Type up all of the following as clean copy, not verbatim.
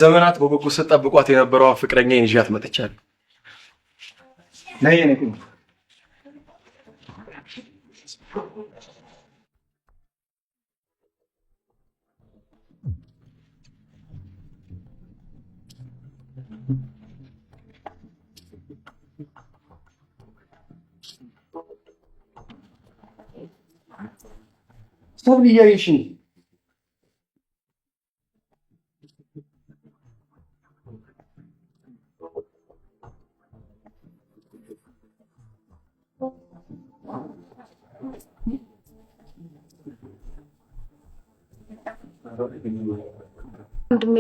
ዘመናት በጉጉት ስጠብቋት የነበረዋን ፍቅረኛዬን ይዣት መጥቻለሁ። ነይ የኔ ቆንጆ። ሰብል እያየሽኝ ወንድሜ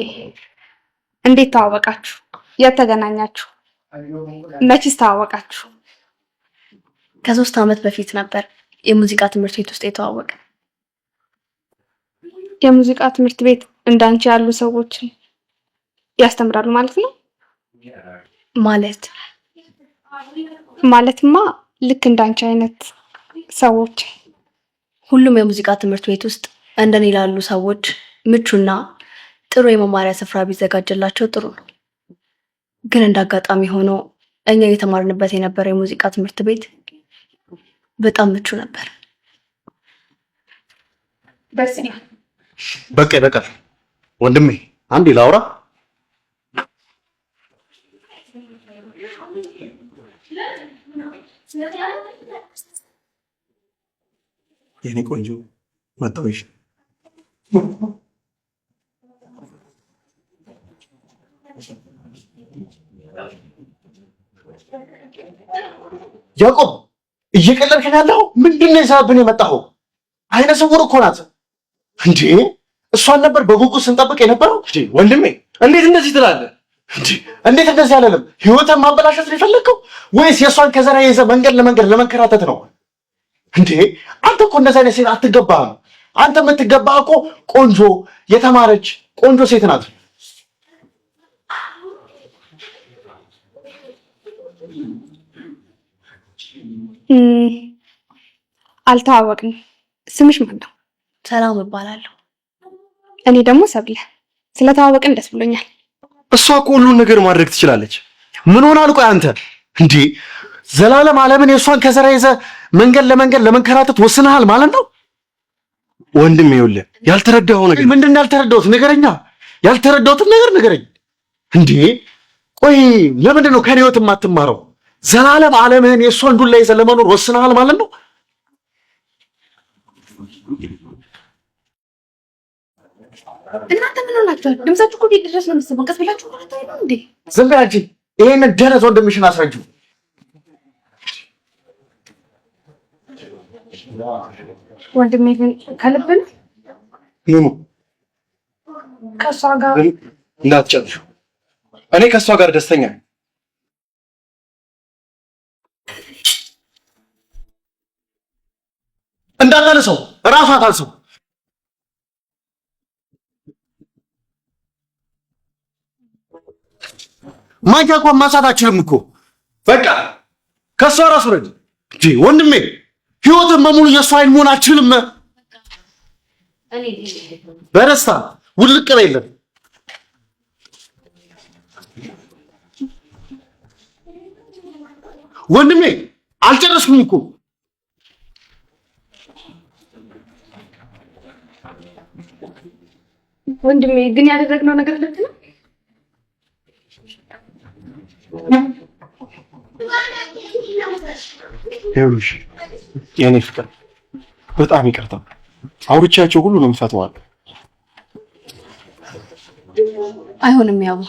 እንዴት ተዋወቃችሁ? የት ተገናኛችሁ? መቼስ ተዋወቃችሁ? ከ3 ዓመት በፊት ነበር የሙዚቃ ትምህርት ቤት ውስጥ የተዋወቀ። የሙዚቃ ትምህርት ቤት እንዳንቺ ያሉ ሰዎችን ያስተምራሉ ማለት ነው? ማለት ማለትማ ልክ እንዳንቺ አይነት ሰዎች። ሁሉም የሙዚቃ ትምህርት ቤት ውስጥ እንደኔ ላሉ ሰዎች ምቹና ጥሩ የመማሪያ ስፍራ ቢዘጋጅላቸው ጥሩ ነው። ግን እንደ አጋጣሚ ሆኖ እኛ እየተማርንበት የነበረው የሙዚቃ ትምህርት ቤት በጣም ምቹ ነበር። ደስ ይላል። በቃ ይበቃል ወንድሜ፣ አንዴ ላውራ። የኔ ቆንጆ መጣሁሽ። ያዕቆብ እየቀለድክ ነው ያለኸው? ምንድን ነው ይዘህብን የመጣኸው? አይነ ስውር እኮ ናት እንዴ! እሷን ነበር በጉጉት ስንጠብቅ የነበረው። እንዴ ወንድሜ፣ እንዴት እንደዚህ ትላለህ? እንዴ እንዴት እንደዚህ አለለም? ህይወትን ማበላሸት ነው የፈለግከው ወይስ የእሷን ከዘራ ይዘህ መንገድ ለመንገድ ለመንከራተት ነው? እንዴ አንተ እኮ እንደዚህ አይነት ሴት አትገባህም። አንተ የምትገባህ እኮ ቆንጆ የተማረች ቆንጆ ሴት ናት። አልተዋወቅንም። ስምሽ ማን ነው? ሰላም እባላለሁ። እኔ ደግሞ ሰብለ። ስለተዋወቅን ደስ ብሎኛል። እሷ እኮ ሁሉን ነገር ማድረግ ትችላለች። ምን ሆናል? ቆይ አንተ እንዴ ዘላለም ዓለምን የእሷን ከዘራ ይዘህ መንገድ ለመንገድ ለመንከራተት ወስነሃል ማለት ነው? ወንድሜ ይኸውልህ፣ ያልተረዳኸው ነገር ምንድን ነው? ያልተረዳሁት ንገረኛ። ያልተረዳሁትን ነገር ንገረኝ። እንዴ ቆይ ለምንድን ነው ከኔ ህይወት የማትማረው? ዘላለም ዓለምህን የእሷን ዱላ ይዘህ ለመኖር ወስነሃል ማለት ነው? እናንተ ምን ሆናችኋል? ድምጻችሁ እኮ ቤት ድረስ ነው የሚሰማው። ቀስ ብላችሁ ማለት አይደል እንዴ? ዝም በይ አንቺ። ይሄንን ደነዝ ወንድምሽን አስረጂው። ወንድሜ ግን ከልብ ነው ምኑ ከእሷ ጋር እንዳትጨርሺው። እኔ ከእሷ ጋር ደስተኛ ነኝ። እንዳታነሳው፣ እራሷ ታንሰው። ማንኪያ እንኳን ማንሳት አችልም እኮ። በቃ ከእሷ ራስ ውረድ። እንዴ ወንድሜ ህይወትን በሙሉ የእሷ አይን መሆን አችልም። በደስታ ውልቅ በይልን። ወንድሜ አልጨረስኩም እኮ። ወንድሜ ግን ያደረግነው ነገር ልክ ነው? ይኸውልሽ የኔ ፍቅር በጣም ይቅርታ፣ አውርቻቸው ሁሉንም ፈተዋለሁ። አይሆንም ያቡ፣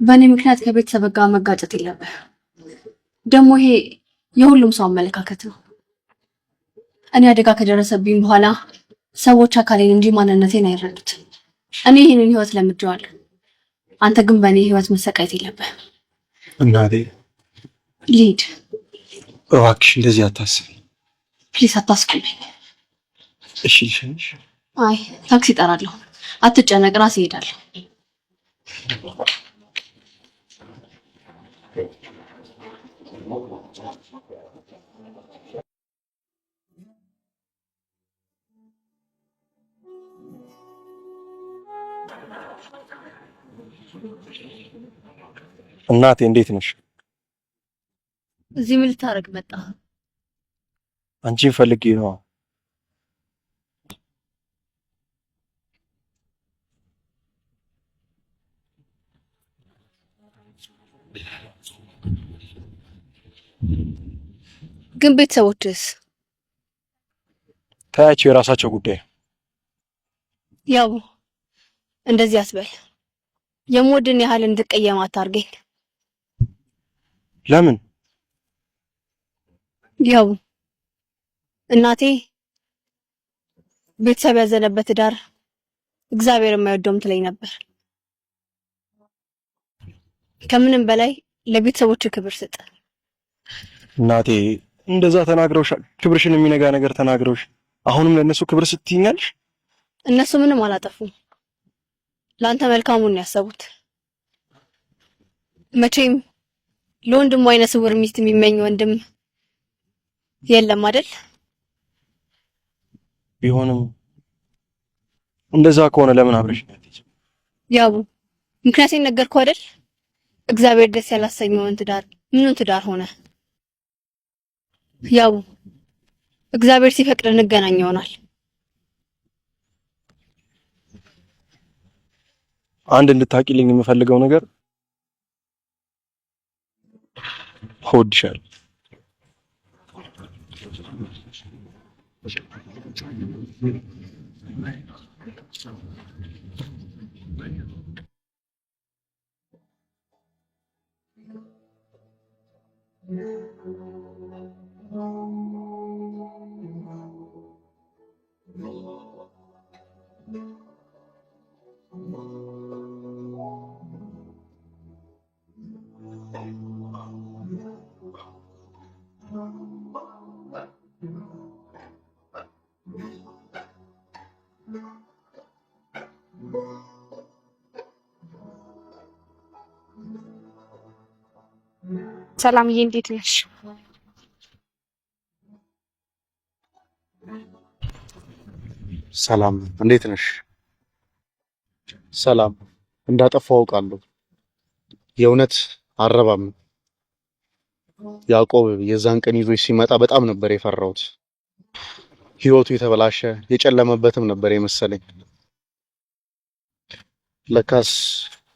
በእኔ ምክንያት ከቤተሰብ ጋር መጋጨት የለብህ። ደግሞ ይሄ የሁሉም ሰው አመለካከት ነው። እኔ አደጋ ከደረሰብኝ በኋላ ሰዎች አካሌን እንጂ ማንነቴን አይረዱትም። እኔ ይህንን ህይወት ለምጄዋለሁ። አንተ ግን በእኔ ህይወት መሰቃየት የለብህም። እናቴ ልሂድ። እባክሽ እንደዚህ አታስቢ። Please አታስቆመኝ። እሺ ልሸኝሽ? አይ ታክሲ እጠራለሁ። አትጨነቅ፣ ራሴ እሄዳለሁ። እናቴ እንዴት ነሽ? እዚህ ምን ልታረግ መጣ? አንቺን ፈልጌ ነው። ግን ቤተሰቦችስ? ታያቸው፣ የራሳቸው ጉዳይ። ያው እንደዚህ አትበል። የምወድን ያህል እንድቀየም አታርገኝ። ለምን? ያው እናቴ ቤተሰብ ያዘነበት ትዳር እግዚአብሔር የማይወደውም ትለኝ ነበር። ከምንም በላይ ለቤተሰቦች ክብር ስጥ። እናቴ እንደዛ ተናግረውሽ፣ ክብርሽን የሚነጋ ነገር ተናግረውሽ፣ አሁንም ለእነሱ ክብር ስትይኛለሽ? እነሱ ምንም አላጠፉም። ለአንተ መልካሙን ያሰቡት። መቼም ለወንድሙ አይነ ስውር ሚስት የሚመኝ ወንድም የለም አይደል? ቢሆንም እንደዛ ከሆነ ለምን አብረሽ አትሄጂም? ያቡ ምክንያቴን ነገርኩህ አይደል? እግዚአብሔር ደስ ያላሰኘውን ትዳር ምኑን ትዳር ሆነ? ያቡ እግዚአብሔር ሲፈቅድ እንገናኝ ይሆናል። አንድ እንድታቂልኝ የምፈልገው ነገር እወድሻለሁ። ሰላምዬ እንዴት ነሽ? ሰላም እንዴት ነሽ? ሰላም እንዳጠፋው አውቃለሁ። የእውነት አረባም። ያዕቆብ የዛን ቀን ይዞ ሲመጣ በጣም ነበር የፈራሁት። ህይወቱ የተበላሸ የጨለመበትም ነበር የመሰለኝ። ለካስ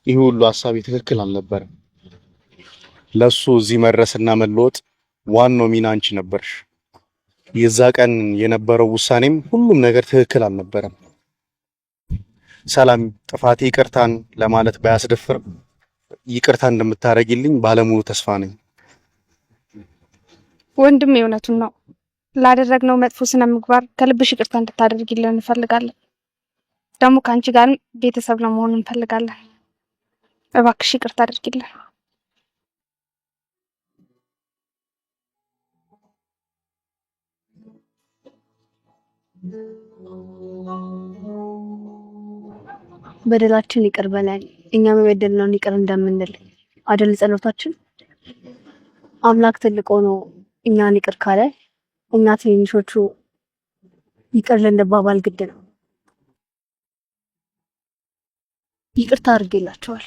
ይህ ሁሉ ሀሳቤ ትክክል አልነበረም። ለሱ እዚህ መድረስና መለወጥ ዋናው ሚና አንቺ ነበርሽ። የዛ ቀን የነበረው ውሳኔም ሁሉም ነገር ትክክል አልነበረም። ሰላም፣ ጥፋቴ ይቅርታን ለማለት ባያስደፍርም ይቅርታ እንደምታደርጊልኝ ባለሙሉ ተስፋ ነኝ። ወንድም የእውነቱን ነው። ላደረግነው መጥፎ ስነ ምግባር ከልብሽ ይቅርታ እንድታደርጊልን እንፈልጋለን። ደግሞ ከአንቺ ጋርም ቤተሰብ ለመሆን እንፈልጋለን። እባክሽ ይቅርታ አድርጊልን። በደላችን ይቅር በለን እኛም የበደልነውን ይቅር እንደምንል አደል ጸሎታችን። አምላክ ትልቅ ሆኖ እኛን ይቅር ካለ እኛ ትንንሾቹ ይቅር ልንባባል ግድ ነው። ይቅርታ አድርጌላቸዋል።